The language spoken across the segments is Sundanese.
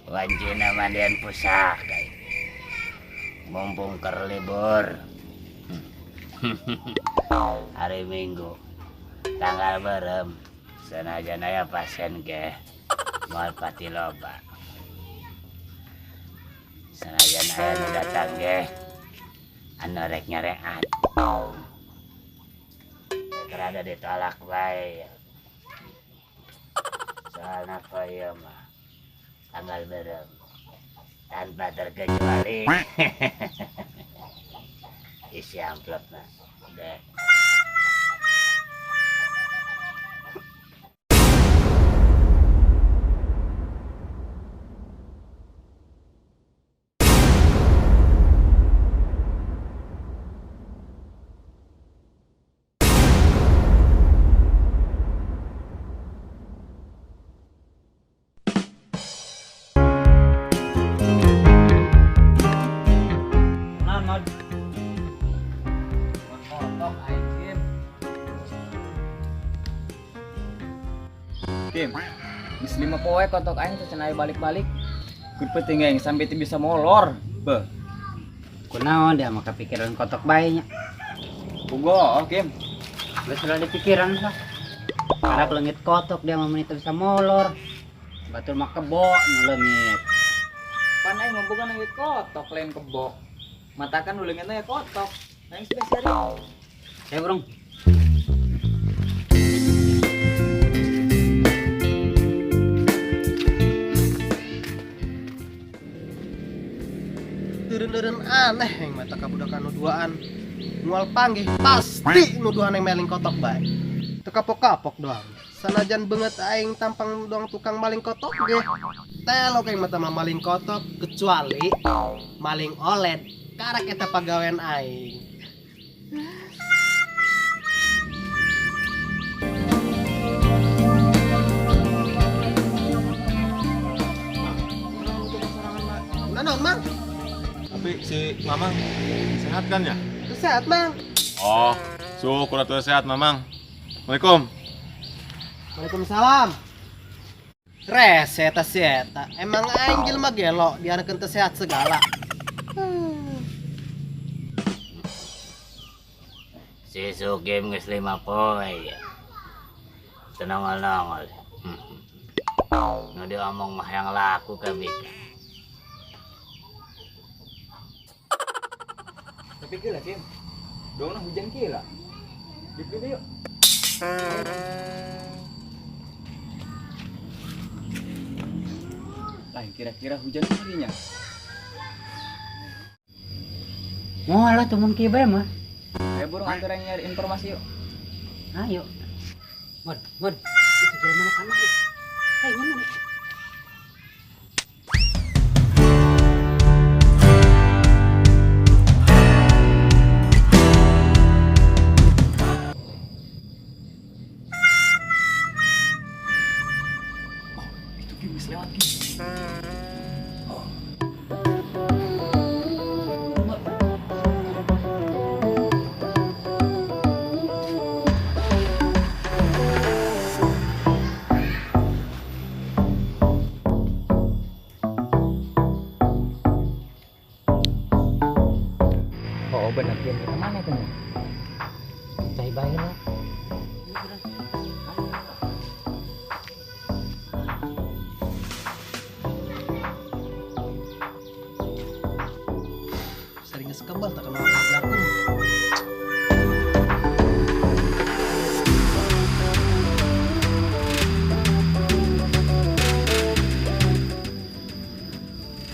Wancina mandian pusaka. Mumpung keur libur. Hari Minggu tanggal berem senajan aya pasien ge moal pati loba. Senajan aya nu datang ge anu rek nyareat. Rada ditolak bae. Soalna koyo mah tanggal berem tanpa terkecuali isi amplop nah. Udah. Kim, geus 5 poe kotok aing teh cenah balik-balik. Kur penting aing sampai teu bisa molor. Beuh. Kunaon dia mah kepikiran kotok bae nya. Pugo, Kim. Geus ulah dipikiran lah. Karena leungit kotok dia mah teu bisa molor. Batur mah kebo nu leungit. Pan aing mah bukan leungit kotok lain kebo. Matakan nu leungitna ya kotok. Aing spesialis. Saya burung. Deureun-deureun aneh yang mata kabudakan nu duaan. Mual panggih pasti nuduhan yang maling kotok bae. Teu kapok-kapok doang. Sanajan beungeut aing tampang doang tukang maling kotok ge. Telok aing mata mah maling kotok kecuali maling OLED karak eta pagawean aing. Naon, Mang? Tapi si Mamang sehat kan ya? Sehat, Mang. Oh, syukur atuh sehat, Mamang. Assalamualaikum. Waalaikumsalam. Rese eta si eta. Emang aing jelema gelo dianekeun teu sehat segala. Si Sukim geus 5 poe ya. Teu nongol-nongol. Nu diomong mah yang laku kabeh. Tapi gila, Kim. Dongna hujan gila. Dipilih yuk. Lain kira-kira hujan lagi nya. Moal lah tumun kieu bae mah. Ayo burung antar yang nyari informasi yuk. Ayo. Mon, mon. Itu jelema nu kamari. Ayo nyemun. Oh bener Kim, kita mana itu? Cai bae lah. Sering geus kebal tak kenal jakun.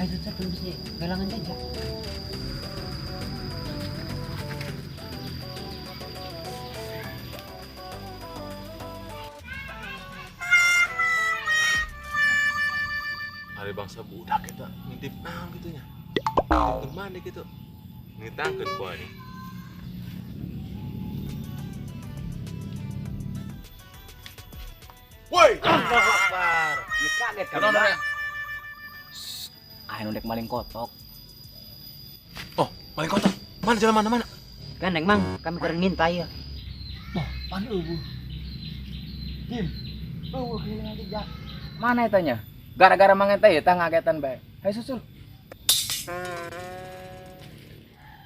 Ayo susah belum sih, kehilangan jejak. Hari bangsa budak kita ngintip naon gitu nya. Ngintip mana gitu. Ngitangkeun ku aing. Woi, Allahu Akbar. Ini kaget kami. Kenapa, Bang. Aing ndek maling kotok. Oh, maling kotok. Mana jalan mana mana? Gandeng mang, kami kurang ngintai ya. Wah, pan eueuh. Kim, eueuh kehilangan jejak. Mana etanya? Gara-gara mang eta ya tah ngagetan bae. Hayu susul.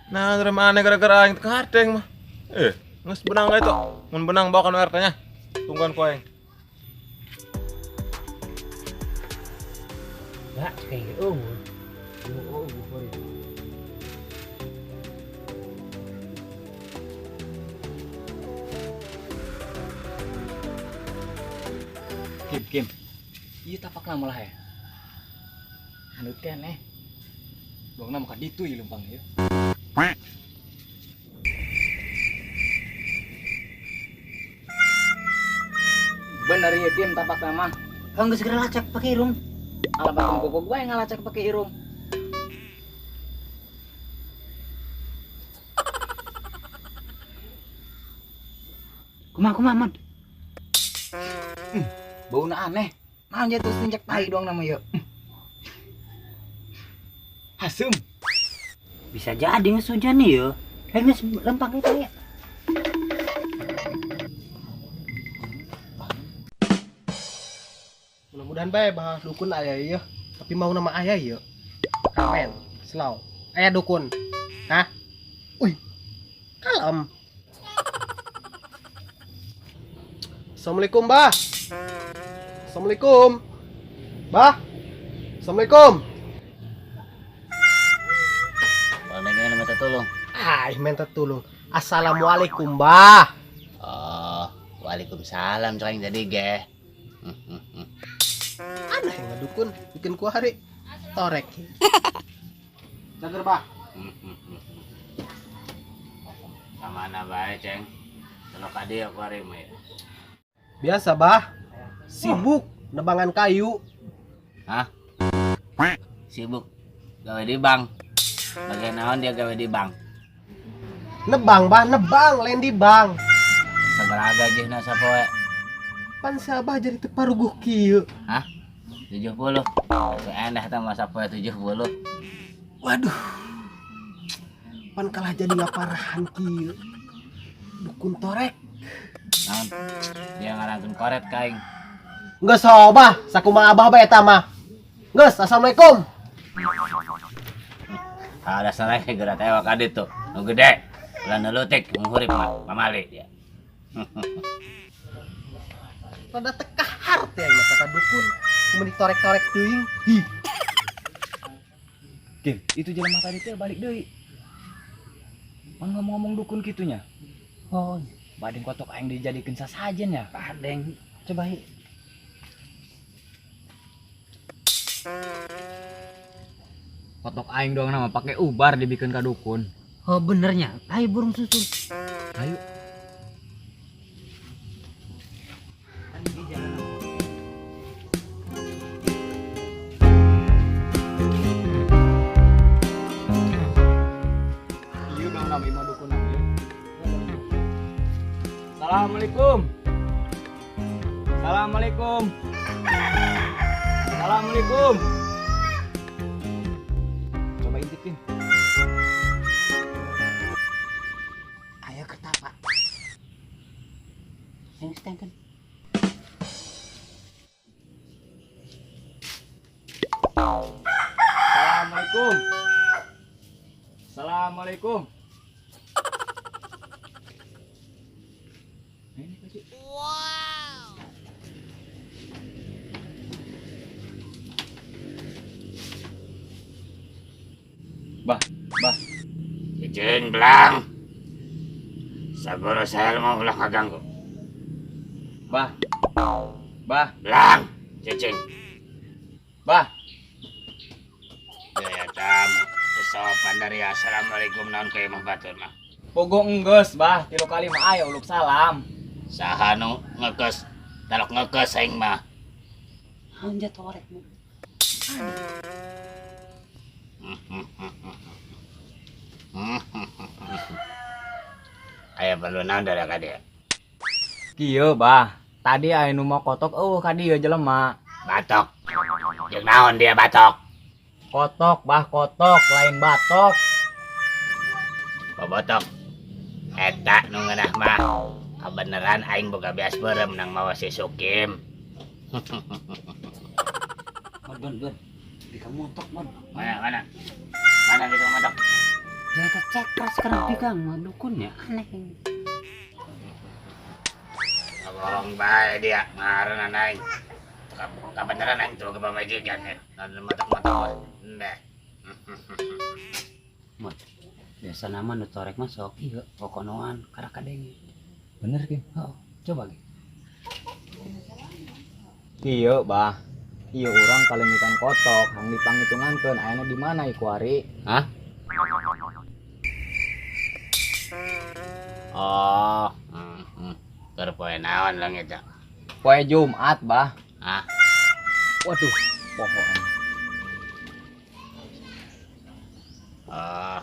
Nah, dari mana gara-gara aing teu kadeng mah. Geus benang ka itu. Mun benang bawa kana RT-nya. Tungguan ku aing. Enggak, kayak eueuh. Eueuh eueuh. Kim, Kim. Ieu tapak lama lah ya. Handut keneh. Buangna mah ka ditu ieu leumpang ieu. Bener ieu Kim tapak lama. Hang geus segera lacak pakai irung. Ala batang koko gua yang ngalacak pakai irung. Kumaha kumaha man? Bauna aneh. Naon jadi terus injek tai doang nama ieu. Hasum. Bisa jadi geus hujan nih yo. Geus lempang itu ya. Mudah-mudahan bae bah dukun aya ieu. Tapi mau nama ayah ieu. Kamen, slow. Aya dukun. Hah? Wih. Kalem. Assalamualaikum, Bah. Assalamualaikum. Bah. Assalamualaikum. Mana gini minta tolong. Ah, minta tolong. Assalamualaikum, Bah. Oh, waalaikumsalam ceng jadi ge. Aneh yang ngedukun bikin ku hari torek. Cager, Bah. Kamana bae, Ceng? Celok adi aku hari mah. Biasa, Bah. Sibuk nebangan kayu. Hah? Sibuk gawe di bank. Bagian naon dia gawe di bank? Nebang, Bah, nebang lain di bank. Sabaraha gajihna sapoe? Pan sabah jadi teu paruguh kieu. Hah? 70. Atuh endah tah mah sapoe 70. Waduh. Pan kalah jadi ngaparahan kieu. Dukun torek. Naon? Dia ngarangkeun koret ka aing. Geus sobah, sakumaha abah bae eta mah. Geus, assalamualaikum. Ada salah geura tewak ka ditu. Nu gede. Ulah nu leutik mun hurip mah pamali dia. Rada tekahar teh aing mah ka dukun. Kumaha ditorek-torek teuing. Hi. Kim, itu jelema tadi teh balik deui. Mang ngomong-ngomong dukun kitunya. Oh, Badeng kotok aing dijadikeun sasajen ya. badeng. Coba hi. Kotok aing doang nama pakai ubar dibikin ka dukun. Oh benernya, ayo burung susul. Ayo. Iya dong nama imah dukun namanya. Assalamualaikum. Assalamualaikum. Assalamualaikum. Coba intipin. Ayo kertapa. Sing stengken. Assalamualaikum. Assalamualaikum. Bah, bah. Cicing belang. Sagoro saya mau ulah ngaganggu. Bah. Bah. Belang, cicing. Bah. Gaya tamu. Kesopan dari assalamualaikum naon ka imah batur mah. Pogo enggeus, bah. 3 kali mah aya uluk salam. Saha nu ngekes? Talok ngekes aing mah. Naon ja torek mu. Aya perlu naon dari ka dieu? Kieu, bah. Tadi aya nu mau kotok eueuh ka dieu jelema. Batok. Jeung naon dia batok? Kotok, bah, kotok, lain batok. Bobotok. Eta nu ngeunah mah. Kabeneran aing boga beas beureum nang mawa si Sukim. Bon, bon, bon. Di kamu montok, bon. Mana, mana? Mana di kamu montok? Jangan cek keras sekarang pegang mah dukun ya aneh. Ngabohong bae dia, ngaranna aing. Kabeneran aing tuh kepamajikan ya. Nonton montok-montok. Ndeh. Mot. Biasa nama nu torek mah sok ieu kokonoan karak kadenge. Bener, Kim. Oh, coba ge. Kieu, bah. Ieu urang kalengitan kotok, hang dipanghitungankeun ayana di mana ieu kuari? Hah? Oh, Keur poe naon leungit teh? Poe Jumat, bah. Hah? Waduh, poho aing. Oh,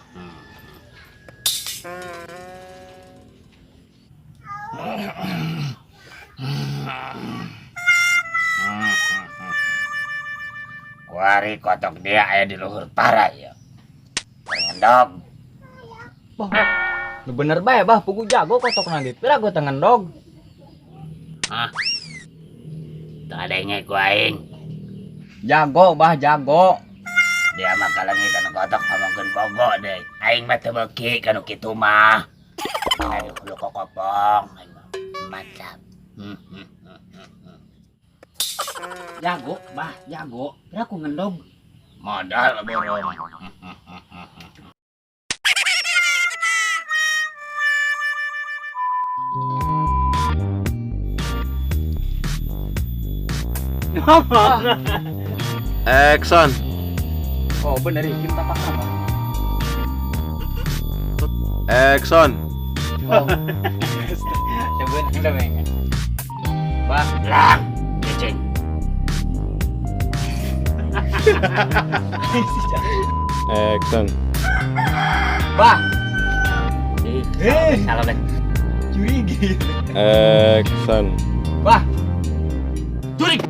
Kuari kotok dia aya di luhur parah ya. Ngendog. Bah, nu bener bae bah, pugu jago kotok nanti. Pira gua teu ngendog. Hah? Teu adenge ku aing. Jago bah, jago. Dia mah kalengitan kotok ngomongkeun bogo deh. Aing mah teu beuki kanu kitu mah. Aduh, lu kokopong. Aing mah mantap. Jago, bah, jago. Pira ku ngendog. Modal burung. Action. Oh, bener ini kita tapak apa? Action. Oh. Coba udah pengen. Bah, Lang, cicing. Action. Bah. Salah deh. Curiga. Action. Bah. Curi.